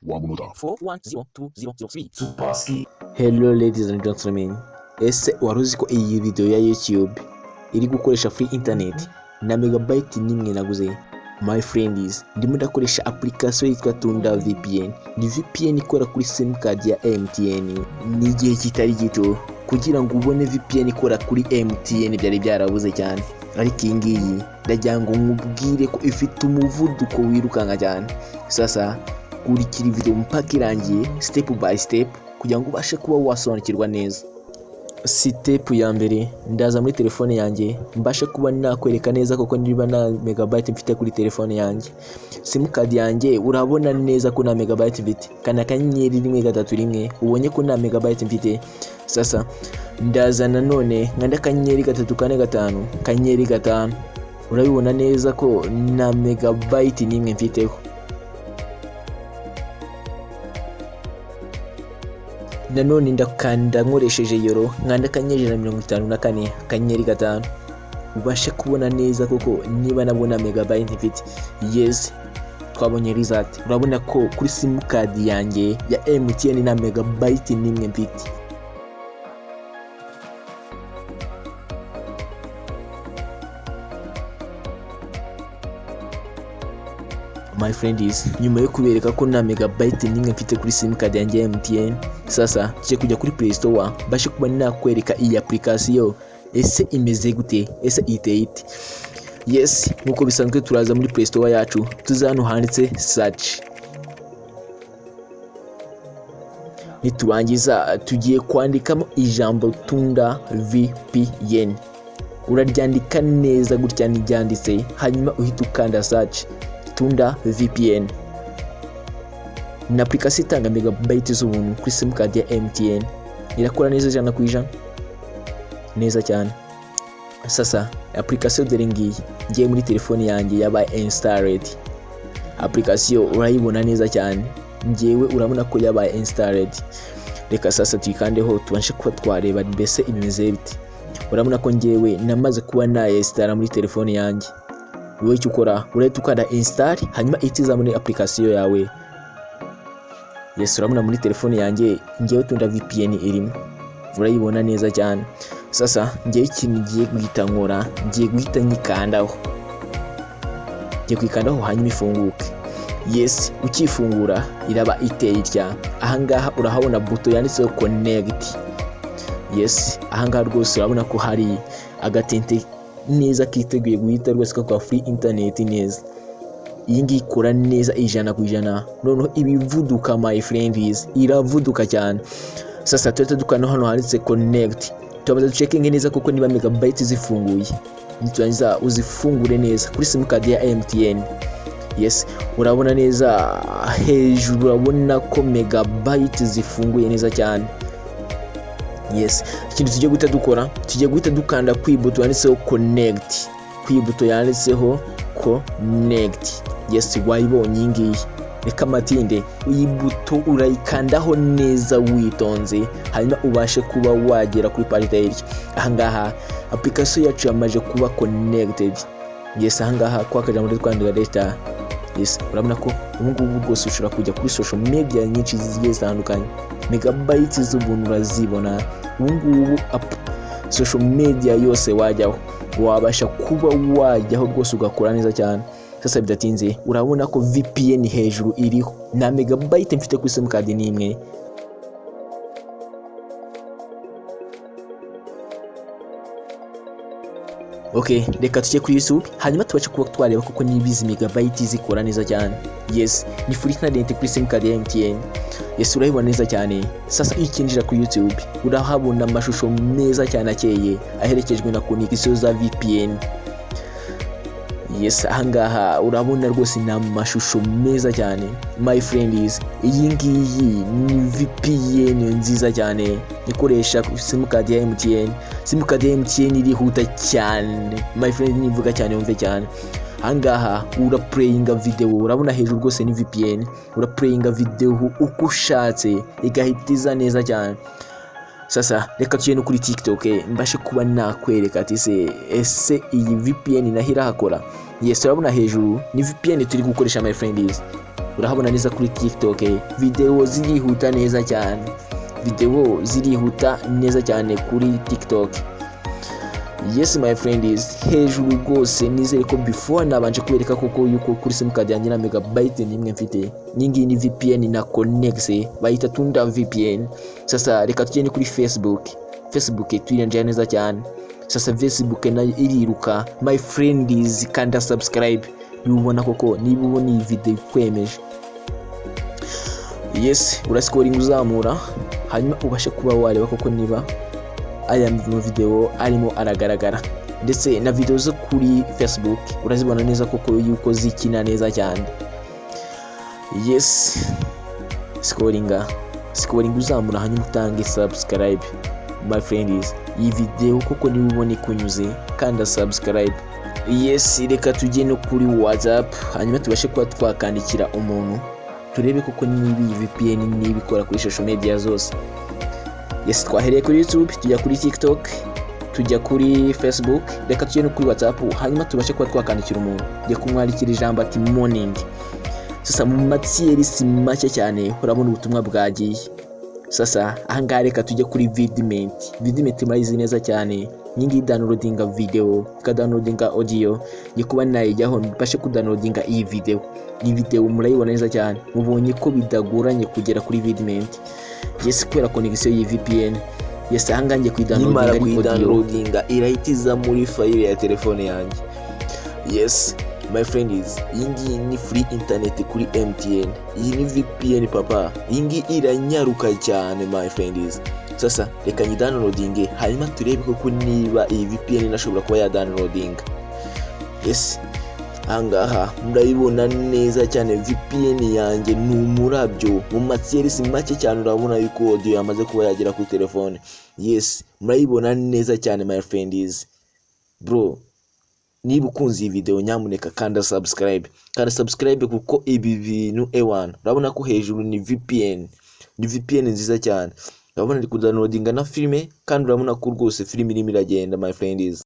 Wa munota. 4102003. Hello ladies and gentlemen, ese wari uzi ko iyi video ya YouTube iri gukoresha free internet na megabyte nimwe naguze? My friends, ndimo ndakoresha application yitwa Tunda VPN. Ni VPN ikora kuri SIM card ya MTN. Ni igihe kitari gito kugira ngo ubone VPN ikora kuri MTN byari byarabuze cyane, ariko iyi ngiyi ndagira ngo nkubwire ko ifite umuvuduko wirukanka cyane. Sasa kurikira video mpaka irangiye, step by step, kugira ngo ubashe kuba wasobanukirwa neza. Step ya mbere, ndaza muri telefone yanjye mbashe kuba nakwereka neza koko niba nta megabyte mfite kuri telefone yanjye. Simukadi yanjye urabona neza ko nta megabyte mfite. Kanda *131 ubonye ko nta megabyte mfite. Sasa ndaza nanone nkanda *345*5, urabibona neza ko nta megabyte n'imwe mfiteho. Nanone ndakanda nkoresheje yoro, nkanda *154*5, ubashe kubona neza koko niba nabwo nta megabyte mfite. Yes, twabonye result. Urabona ko kuri simukadi yanjye ya MTN nta megabyte n'imwe mfite. My friends, nyuma yo kubereka ko nta megabyte n'imwe mfite kuri simukadi yanjye ya MTN, sasa tujye kujya kuri Play Store mbashe kuba nakwereka iyi application ese imeze gute, ese iteye ite. Yes, nk'uko bisanzwe turaza muri Play Store yacu, tuza hano handitse search. Niturangiza tugiye kwandikamo ijambo Tunda VPN. Uraryandika neza gutya ntiryanditse, hanyuma uhita ukanda search. Tunda VPN ni application itanga megabyte z'ubuntu kuri simukadi ya MTN, irakora neza 100% neza cyane. Sasa application dore ngiyi, ngiye muri telefone yanjye yabaye installed. Application urayibona neza cyane, ngewe urabona ko yabaye installed. Reka sasa tuyikandeho tubashe kuba twareba mbese ibimeze bite. Urabona ko ngewe namaze kuba nayinstalla muri telefone yanjye. Wowe icyo ukora, urahita ukanda install, hanyuma ihita iza muri application yawe. Yes, urabona muri telefone yanjye ngewe Tunda VPN irimo, urayibona neza cyane. Sasa ngewe ikintu ngiye guhita nkora, ngiye guhita nyikandaho, ngiye kuyikandaho hanyuma ifunguke. Yes, ukifungura iraba iteye itya. Ahangaha urahabona buto yanditseho connect. Yes, ahangaha rwose urabona ko hari agatente neza kiteguye guhita rwose kakwa free internet neza. Iyi ngiyi ikora neza 100%, noneho ibivuduka, my friends, iravuduka cyane. Sasa tuhita dukanda hano handitse connect, tubanza ducekinge neza kuko niba megabyte zifunguye. Niturangiza uzifungure neza kuri simukadi ya MTN. Yes, urabona neza hejuru, urabona ko megabyte zifunguye neza cyane. Yes, ikintu tugiye guhita dukora, tugiye guhita dukanda ku ibuto yanditseho connect, ku ibuto yanditseho connect. Yes, wayibonye iyi ngiyi. Reka matinde, iyi buto urayikandaho neza witonze, hanyuma ubashe kuba wagera kuri page hirya. Ahangaha application yacu yamaze kuba connected. Yes, ahangaha kwa kajambo ndi twandika data. Yes, urabona ko ubu ngubu rwose ushobora kujya kuri social media nyinshi zigiye zitandukanye, megabyte z'ubuntu urazibona. Ubu ngubu social media yose wajyaho, wabasha kuba wajyaho rwose ugakora neza cyane. Sasa bidatinze urabona ko VPN hejuru iriho, nta megabyte mfite kuri simukadi n'imwe. Ok, reka tujye kuri YouTube hanyuma tubashe kuba twareba koko niba izi megabyte zikora neza cyane. Yes, ni free internet kuri simukadi ya MTN. Yes, urayibona neza cyane. Sasa iyo ukinjira kuri YouTube urahabona amashusho meza cyane akeye aherekejwe na connection za VPN. Yes, ahangaha urabona rwose ni amashusho meza cyane. My friends, iyi ngiyi ni VPN nziza cyane ikoresha simukadi ya MTN. Simukadi ya MTN irihuta cyane, my friend, nivuga cyane wumve cyane. Ahangaha urapureyinga video, urabona hejuru rwose ni VPN, urapureyinga video uko ushatse igahita iza neza cyane. Sasa reka tujye no kuri TikTok mbashe kuba nakwereka ati se ese iyi VPN naho irahakora. Yes, urabona hejuru ni VPN turi gukoresha, my friends. Urahabona neza kuri TikTok video zirihuta neza cyane, video zirihuta neza cyane kuri TikTok. Yes, my friends, hejuru rwose nizere ko before nabanje kubereka koko yuko kuri simukadi yanjye na megabyte n'imwe mfite. Iyi ngiyi ni VPN na connect, bayita Tunda VPN. Sasa reka tugende kuri Facebook. Facebook tuyirenjera neza cyane. Sasa Facebook nayo iriruka. My friends, kanda subscribe niba ubona koko, niba ubona iyi video ikwemeje. Yes, urascrollinga uzamura, hanyuma ubashe kuba wareba koko niba aya video arimo aragaragara, ndetse na video zo kuri Facebook urazibona neza koko yuko zikina neza cyane. Yes, scrollinga, scrollinga uzamura, hanyuma utange subscribe, my friends. Iyi video koko niba ubona ikunyuze, kanda subscribe. Yes, reka tujye no kuri WhatsApp, hanyuma tubashe kuba twakandikira umuntu, turebe koko niba iyi VPN niba ikora kuri social media zose. Yes, twahereye kuri YouTube, tujya kuri TikTok, tujya kuri Facebook, reka tujye no kuri WhatsApp, hanyuma tubashe kuba twakandikira umuntu. Njye kumwandikira ijambo ati "morning". Sasa mu matsiyeri make cyane urabona ubutumwa bwagiye. Sasa ahangaha reka tujye kuri VidMate. VidMate murayizi neza cyane, iyi ngiyi downloadinga video, ikadownloadinga audio. Ngiye kuba nayijyaho mbashe kudownloadinga iyi video. Iyi video murayibona neza cyane. Mubonye ko bidagoranye kugera kuri VidMate, yes, kubera connection y'iyi VPN. Yes, ahangaha ngiye Nimara kuyidownloadinga ari audio. kuyidownloadinga, irahita iza muri file ya telefone yanjye. Yes, my friends, iyi ngiyi ni free internet kuri MTN. Iyi ni VPN papa, iyi ngiyi iranyaruka cyane, my friends. Sasa reka nyidownloadinge, hanyuma turebe koko niba iyi VPN inashobora kuba yadownloadinga. Yes, ahangaha murabibona neza cyane, VPN yanjye ni umurabyo. Mu matsiyerisi make cyane urabona yuko audio yamaze kuba yagera kuri telefone. Yes, murayibona neza cyane, my friends. Bro, niba ukunze iyi video, nyamuneka kanda subscribe, kanda subscribe, kuko ibi bintu ewana. Urabona ko hejuru ni VPN, ni VPN nziza cyane. Urabona iri kudownloadinga na filime, kandi urabona ko rwose filime irimo iragenda, my friends.